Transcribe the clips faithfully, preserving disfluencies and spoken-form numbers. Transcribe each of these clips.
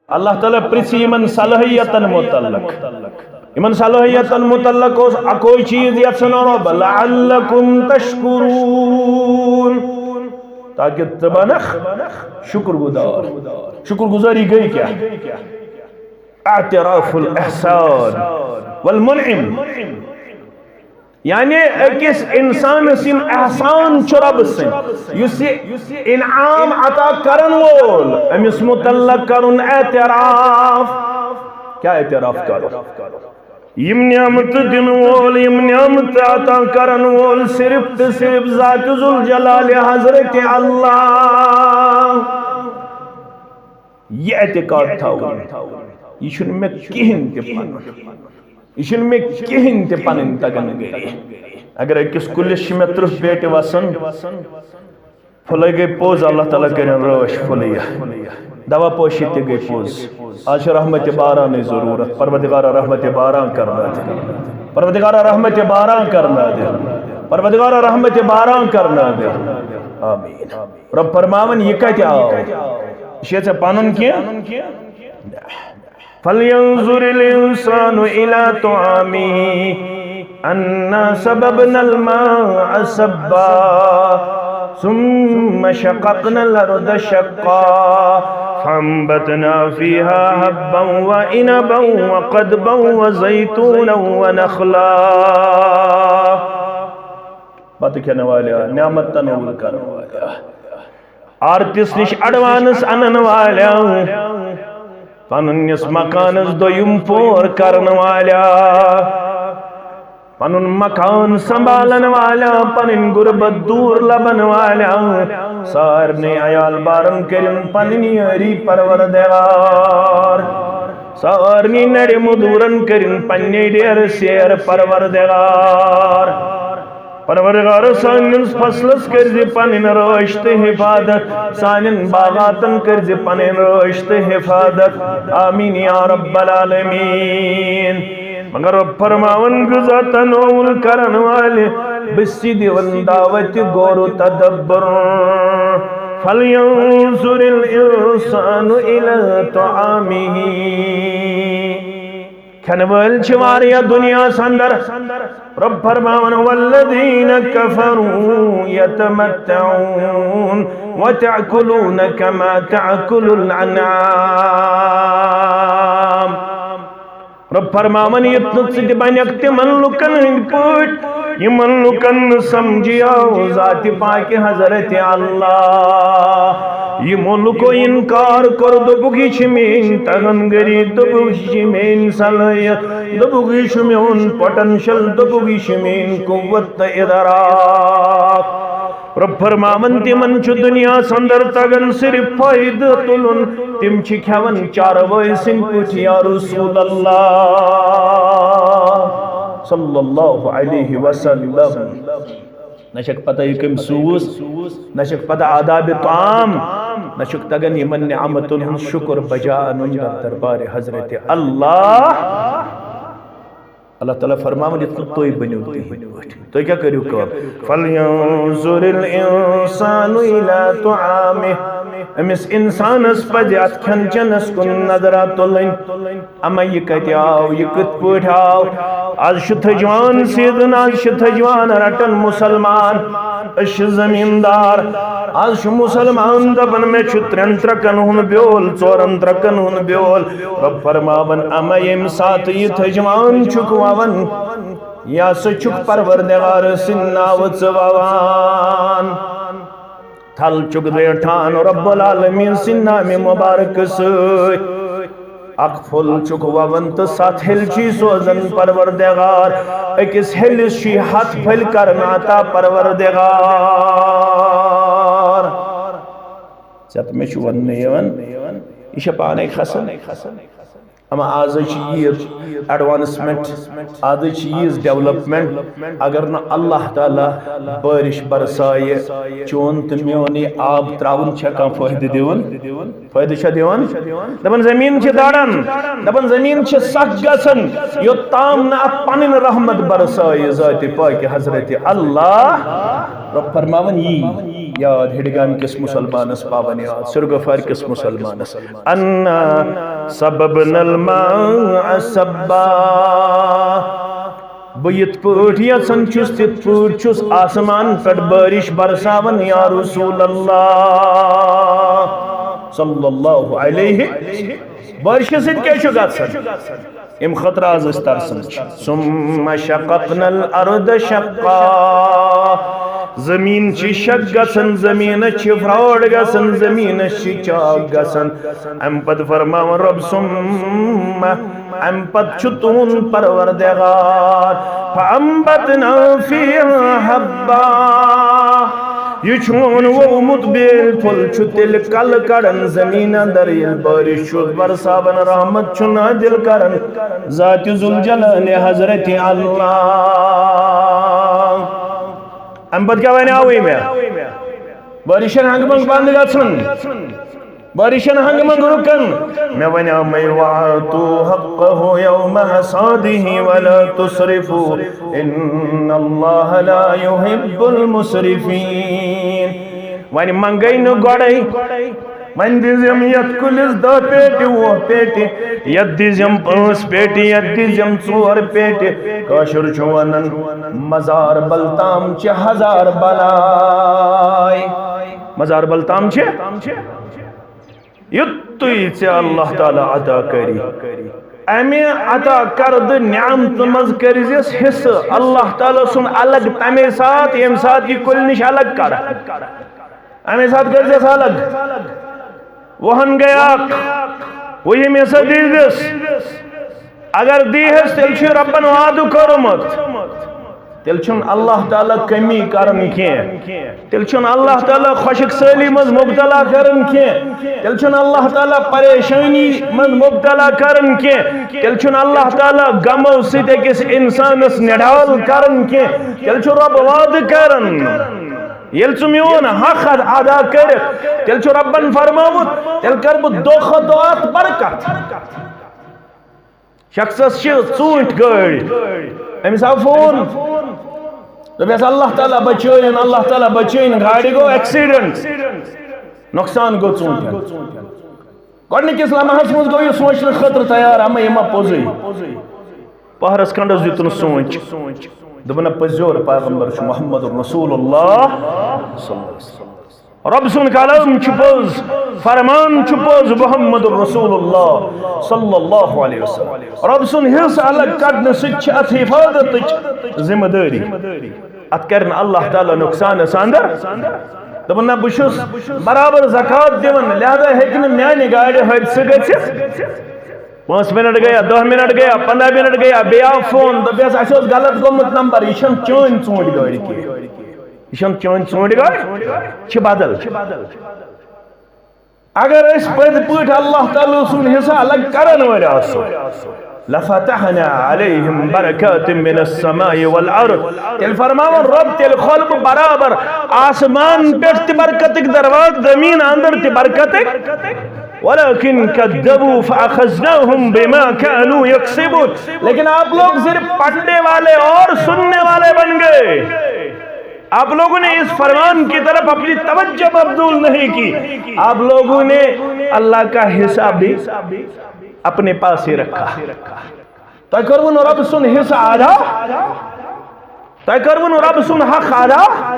اللہ تعالیٰ پرژھِ یِمن صلٲحیتن متعلق۔ یِمن صلٲحیتن متعلق اوس اکوے چیز یژھان رب، لعلکم تشکرون، تاکہ ژٕ بنکھ شکر گزار۔ شکر گزاری گٔے کیا؟ اعتراف الاحسان والمنعم۔ یعنی أکِس اِنسانَس یِم احسان چھُ رۄبہٕ سٕنٛدۍ، یُس یہِ انعام عطا کرن وول، أمِس متعلق کرُن اعتراف۔ کیا اعتراف کرُن؟ یِم نعمتہٕ دِنہٕ وول، یِم نعمتہٕ عطا کرن وول صرف تہٕ صرف ذات ذوالجلال حضرت اللہ۔ یہِ اعتقاد تھاوُن، یہِ چھُنہٕ مےٚ کِہیٖنۍ تہِ پَنُن۔ یہِ چھُنہٕ مےٚ کِہیٖنۍ تہِ پَنٕنۍ تگان گٔے۔ اگر أکِس کُلِس چھِ مےٚ تٕرٛہ پیٹہِ وَسان، پھُلے گٔے پوٚز، اللہ تعالیٰ کٔرِن رٲچھ پھُلہٕ یہِ۔ دوا پٲشی تہِ گٔے پوٚز۔ آز چھِ رحمتِ بارانٕچ ضروٗرت۔ پروردگارا رحمتِ باران کرنٲوِتھ۔ پروردگارا رحمتِ باران کرنٲوِتھ۔ پروردگارا رحمتِ باران کرنٲوِتھ۔ آمین۔ رب فرماوان، یہِ کتہِ آو؟ یہِ چھا ژےٚ پنُن کینٛہہ؟ فلینظر الانسان الی طعامه انا صببنا الماء صبا ثم شققنا الارض شقا فانبتنا فيها حبا وعنبا وقضبا وزيتونا ونخلا۔ بتہٕ کھٮ۪نہٕ والیا، نعمت تناول کرن والیا، آرتس نش ایڈوانس انن والیا، پننس مکانس دوٚیِم پور کرن والیا، پنُن مکان سنبھالن والیا، پنٕنۍ غربت دور لبن والیا، سارنٕے عیال بارن کٔرِن پنٕنۍ یٲری پروردگار، سارنٕے نرِ مزوٗرن کٔرِن پننہِ ڈیرٕ سیر پروردگار۔ پروردگار، سٲنِس فصلس کٔرزِ پنٕنۍ رٲچھ تہٕ حفاظت، سانٮ۪ن باغاتن کٔرزِ پنٕنۍ رٲچھ تہٕ حفاظت۔ آمین یا رب العالمین۔ مگر رب فرماوان، غذا تناول کرن والہِ، بہٕ چھُس دِوان دعوت غور و تدبر۔ فلینظر الانسان الی طعامه۔ کھٮ۪نہٕ وٲلۍ چھِ واریاہ دُنیاہَس اندر۔ رب فرماوان، والذین کفروا یتمتعون وتأکلون کما تأکل الانعام۔ رب فرماوان، یُتھ نہٕ ژٕ تہِ بنکھ تِمن لُکن ہٕنٛدۍ پٲٹھۍ، یِمن لُکن نہٕ سمجھی آو ذاتِ پاکِ حضرت اللہ۔ یِمو لُکو انکار کوٚر، دوٚپُکھ، یہِ چھِ میٲنۍ تگن گٔری، دوٚپُکھ، یہِ چھِ میٲنۍ صلٲحیت، دوٚپُکھ، یہِ چھُ میون potential، دوٚپُکھ، یہِ چھِ میٲنۍ قوت تہٕ ادراک۔ رب فرماوان، تِمن چھُ دُنیاہَس اندر تگان صرف فٲیدٕ تُلُن، تِم چھِ کھٮ۪وان چاروٲے سٕنٛدۍ پٲٹھۍ، یا رسول اللہ صلی اللہ علیہ وسلم۔ نہ چھکھ پتہ یہِ کٔمۍ سوٗز، نہ چھکھ پتہ آدابِ طعام، نہ چھکھ تگان یِمن نعمتن ہُنٛد شکر بجا انُن در دربارِ حضرت اللہ۔ اللہ تعالیٰ فرماوان، یِتھ کٔنۍ تُہۍ بٔنِو تِہِنٛدۍ پٲٹھۍ۔ تُہۍ کیٛاہ کٔرِو کٲم؟ فلینظر الانسان الی طعامہ۔ أمِس اِنسانَس پَزِ اَتھ کھٮ۪ن چٮ۪نَس کُن نظرا تُلٕنۍ۔ اما یہِ کَتہِ آو؟ یہِ کِتھ پٲٹھۍ آو؟ آز چھُ تھٔجوان season، آز چھِ تھٔجوان رَٹان مُسلمان۔ أسۍ چھِ زٔمیٖندار۔ آز چھُ مُسلمان دَپان، مےٚ چھُ ترٛٮ۪ن ترٛکَن ہُنٛد بیول، ژورَن ترٛکَن ہُنٛد بیول۔ رب فرماوان، اما ییٚمہِ ساتہٕ یہِ تھٔجوان چھُکھ وَوان، یہِ ہسا چھُکھ پروردگار سٕنٛدِ ناوٕ ژٕ وَوان۔ تھل چھُکھ زیٹھان رب العالمین سٕنٛدِ نامہِ مُبارکہٕ سۭتۍ۔ اکھ پھُل چھُکھ وَوان تہٕ ستھ ہیٚلۍ چھُے سوزان پروردگار۔ أکِس ہیٚلِس چھُے ہتھ پھٔلۍ کران عطا پروردگار۔ ژےٚ تہٕ مےٚ چھُ وَننہٕ یِوان، یہِ چھےٚ پانے کھسان۔ اما آز چھِ ییٖژ advancement، آز چھِ ییٖژ development، اگر نہٕ اللہ تعالیٰ بٲرِش برسایہِ، چون تہٕ میون یہِ آب ترٛاوُن چھا کانٛہہ فٲیدٕ دِوان؟ فٲیدٕ چھا دِوان؟ دَپان زٔمیٖن چھِ دَران، دَپان زٔمیٖن چھِ سَخ گژھان، یوٚتام نہٕ اَتھ پَنٕنۍ رحمت برسایہِ ذاتِ پاکہِ حضرت اللہ۔ رب فرماوان یی یاد ہِڈگام کِس مُسلمانَس، پاوان یاد سِرگُفوار کِس مُسلمانَس۔ انا صببنا الماء صبا۔ بہٕ یِتھ پٲٹھۍ یژھان چھُس، تِتھ پٲٹھۍ چھُس آسمان پٮ۪ٹھ بارش برساوان، یا رسول اللہ صلی اللہ علیہ۔ بارشہِ سۭتۍ کیٛاہ چھُ گژھان؟ اَمہِ خٲطرٕ آز أسۍ ترسان چھِ۔ ثم شققنا الارض شقا۔ زمین چھِ شق گژھان، زمینس چھِ فراڈ گژھان، زمینس چھِ چاک گژھان۔ اَمہِ پتہٕ فرماوان رۄب، ثم، اَمہِ پتہٕ چھُ تُہُنٛد پروردگار، فانبتنا فیہا حبا۔ یہِ چون وومُت بیل پھوٚل چھُ تیٚلہِ کلہٕ کڑان زمین اندر، ییٚلہِ بارش چھُ برساوان، رحمت چھُ نازل کران ذات ذوالجلال حضرت اللہ۔ اَمہِ پتہٕ کیٛاہ وَنیٛاوٕے مےٚ؟ بارشن ہنٛگہٕ منٛگہٕ بنٛد گژھُن، بارشن ہنٛگہٕ منٛگہٕ رُکن۔ مےٚ وَنیٛاو مے، وآتوا حقہ یوم حصادہ ولا تسرفوا ان اللہ لا یحب المسرفین۔ وۄنۍ منٛگے نہٕ گۄڈے، وۄنۍ دِژٕم یتھ کُلِس دہ پیٹہِ، وُہ پیٹہِ، یتھ دِژٕم پانٛژھ پیٹہِ، یتھ دِژٕم ژور پیٹہِ۔ کٲشُر چھُ ونان، مزار بل تام چھِ ہزار بلاے۔ مزار بل تام چھِ یُتُے ژےٚ اللہ تعالیٰ عطا کری، امہِ عطا کردٕ نعمتہٕ منٛز کٔرزٮ۪س حصہٕ۔ اللہ تعالیٰ سُنٛد الگ تمے ساتہٕ، ییٚمہِ ساتہٕ یہِ کُلہِ نِش الگ کڑکھ۔ امے ساتہٕ کٔرزٮ۪س الگ۔ وُہن گٔے اکھ، وُہِم حصہٕ دیٖزٮ۪س۔ اگر دیٖہس، تیٚلہِ چھُ رۄبن وعدٕ کوٚرمُت۔ تیٚلہِ چھُنہٕ اللہ تعالیٰ کمی کران کینٛہہ۔ تیٚلہِ چھُنہٕ اللہ تعالیٰ خۄشک سٲلی منٛز مبتلا کران کینٛہہ۔ تیٚلہِ چھُنہٕ اللہ تعالیٰ پریشٲنی منٛز مبتلا کران کینٛہہ۔ تیٚلہِ چھُنہٕ اللہ تعالیٰ غمو سۭتۍ أکِس انسانس نڈال کران کینٛہہ۔ تیٚلہِ چھُ رۄب وعدٕ کران، ییٚلہِ ژٕ میون حق ادا کٔرِتھ، تیٚلہِ چھُ رۄبن فرمومُت، تیٚلہِ کرٕ بہٕ دۄہ کھۄتہٕ دۄہ اتھ برکت۔ شخصس چھِ ژوٗنٛٹھۍ گٲڑۍ، أمِس آو فون، دوٚپیس، "اللہ تعالیٰ بچٲیِن، اللہ تعالیٰ بچٲیِن، گاڑِ گوٚو ایکسیڈنٹ، نۄقصان گوٚو ژوٗنٛٹھٮ۪ن۔" گۄڈٕنِکِس لمحس منٛز گوٚو یہِ سونٛچنہٕ خٲطرٕ تیار، اما یہِ ما پوٚزُے؟ پہرس کھنڈس دیُتُن سونٛچ، دوٚپُن، "نہ، پٔزۍ یور پیغمبر چھُ محمد رسول اللہ صلی اللہ علیہ وسلم۔" رۄب سُنٛد کلام چھُ پوٚز، فرمان چھُ پوٚز، محمد رسول اللہ صلی اللہ علیہ وسلم۔ رۄب سُنٛد حصہٕ الگ کڑنہٕ سۭتۍ چھِ اتھ حفاظتٕچ ذمہٕ دٲری۔ اتھ کرِ نہٕ اللہ تعالیٰ نۄقصانس اندر۔ دوٚپُن، "نہ، بہٕ چھُس برابر زکوٰۃ دِوان، لہذا ہیٚکہِ نہٕ میانہِ گاڑِ حٲدثہٕ گٔژھِتھ۔" پانٛژھ منٹ گٔیا، دہ منٹ گٔیا، پنٛداہ منٹ گٔیا، بیٚیہِ آو فون، دوٚپیس، "اسہِ اوس غلط گوٚمُت نمبر، یہِ چھَنہٕ چٲنۍ ژوٗنٛٹھۍ گٲڑۍ کینٛہہ، یہِ چھَنہٕ چٲنۍ ژوٗنٛٹھۍ گٲڑۍ، چھِ بدل۔" اگر أسۍ پٔزۍ پٲٹھۍ اللہ تعالیٰ سُنٛد حصہٕ الگ کرن وٲلۍ آسو، لفتحنا علیہم برکات من السماء والارض، تیٚلہِ فرماوان رۄب، تیٚلہِ کھولہٕ بہٕ برابر آسمان پٮ۪ٹھ تہِ برکتٕکۍ دروازٕ، زمین اندر تہِ برکتٕکۍ۔ ولكن كذبوا فأخذناهم بما كانوا يكسبون۔ لیکن آپ لوگ صرف پڑھنے والے اور سننے والے بن گئے۔ آپ لوگوں نے اس فرمان کی طرف اپنی توجہ مبذول نہیں کی۔ آپ لوگوں نے اللہ کا حصہ بھی اپنے پاس ہی رکھا۔ تۄہہِ کوٚروٕ نہٕ رۄب سُنٛد حصہٕ ادا؟ تۄہہِ کوٚروٕ نہٕ رۄب سُنٛد حق ادا؟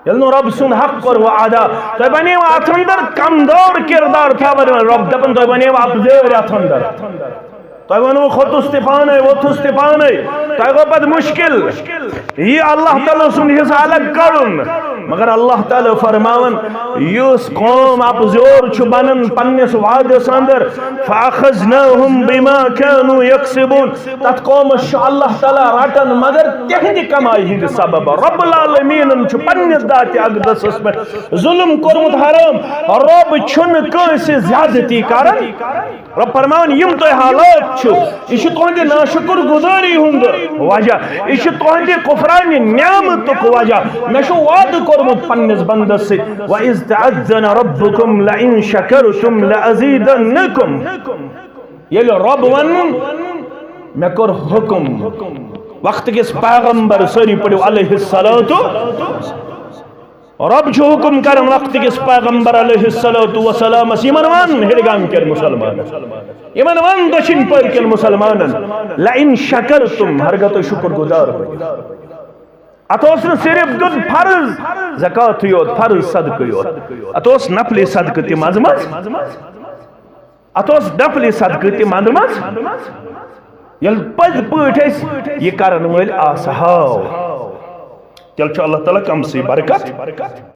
ییٚلہِ نہٕ رۄب سُنٛد حق کوٚروٕ ادا، تۄہہِ بنیوٕ اتھ اندر کمزور کردار تھاوان وٲلۍ۔ رۄب دپان، تۄہہِ بنیوٕ اپزٲرۍ اتھ اندر۔ تۄہہِ ووٚنوٕ، کھوٚتُس تہِ پانے، ووٚتھُس تہِ پانے۔ تۄہہِ گوٚو پتہٕ مُشکل یہِ اللہ تعالیٰ سُنٛد حصہٕ الگ کڑُن۔ مگر اللہ تعالیٰ فرماوان، یُس قوم اپزور چھُ بنان پننِس وعدس اندر، فأخذناهم بما كانوا يكسبون، تتھ قومس چھُ اللہ تعالیٰ رٹان، مگر تِہنٛدِ کمایہِ ہٕنٛدِ سبب۔ رب العالمینن چھُ پننِس ذاتِ اقدسس پٮ۪ٹھ ظلم کوٚرمُت حرام۔ رب چھُنہٕ کٲنٛسہِ زیادتی کران۔ رب فرماوان، یِم تۄہہِ حالات چھُ، یہِ چھُ تُہنٛدِ ناشُکر گُزٲری ہُنٛد وجہ، یہِ چھُ تُہنٛدِ کفرانِ نعمتُک وجہ۔ مےٚ چھُ وعدٕ کوٚرمُت پننِس بندس سۭتۍ، وَإِذْ تَأَذَّنَ رَبُّكُمْ لَئِن شَكَرْتُمْ لَأَزِيدَنَّكُمْ۔ ییٚلہِ رۄب وَنُن، مےٚ کوٚر حُکُم، وقت کِس پیغمبر، سٲری پٔرِو علیہ الصلوۃ۔ رب چھُ حکم کران وقت کِس پیغمبر علیہ الصلوۃ والسلامس، یِمن ون ہیرگام کٮ۪ن مسلمانن، یِمن ون دٔچھِنۍ پٔرۍ کٮ۪ن مسلمانن، لئن شکرتم، ہرگاہ تُہۍ شکر گزار بٔنِو۔ اتھ اوس نہٕ صرف دیُن فرض زکاتٕے یوت، فرض صدقہٕ یوت، اتھ اوس نفلی صدقہٕ تہِ منٛزٕ منٛزٕ۔ اتھ اوس نفلی صدقہٕ تہِ منٛزٕ منٛزٕ۔ ییٚلہِ پٔزۍ پٲٹھۍ أسۍ یہِ کرن وٲلۍ آسہٕ ہاو، تیٚلہِ چھُ اللہ تعالیٰ کمسٕے برکت۔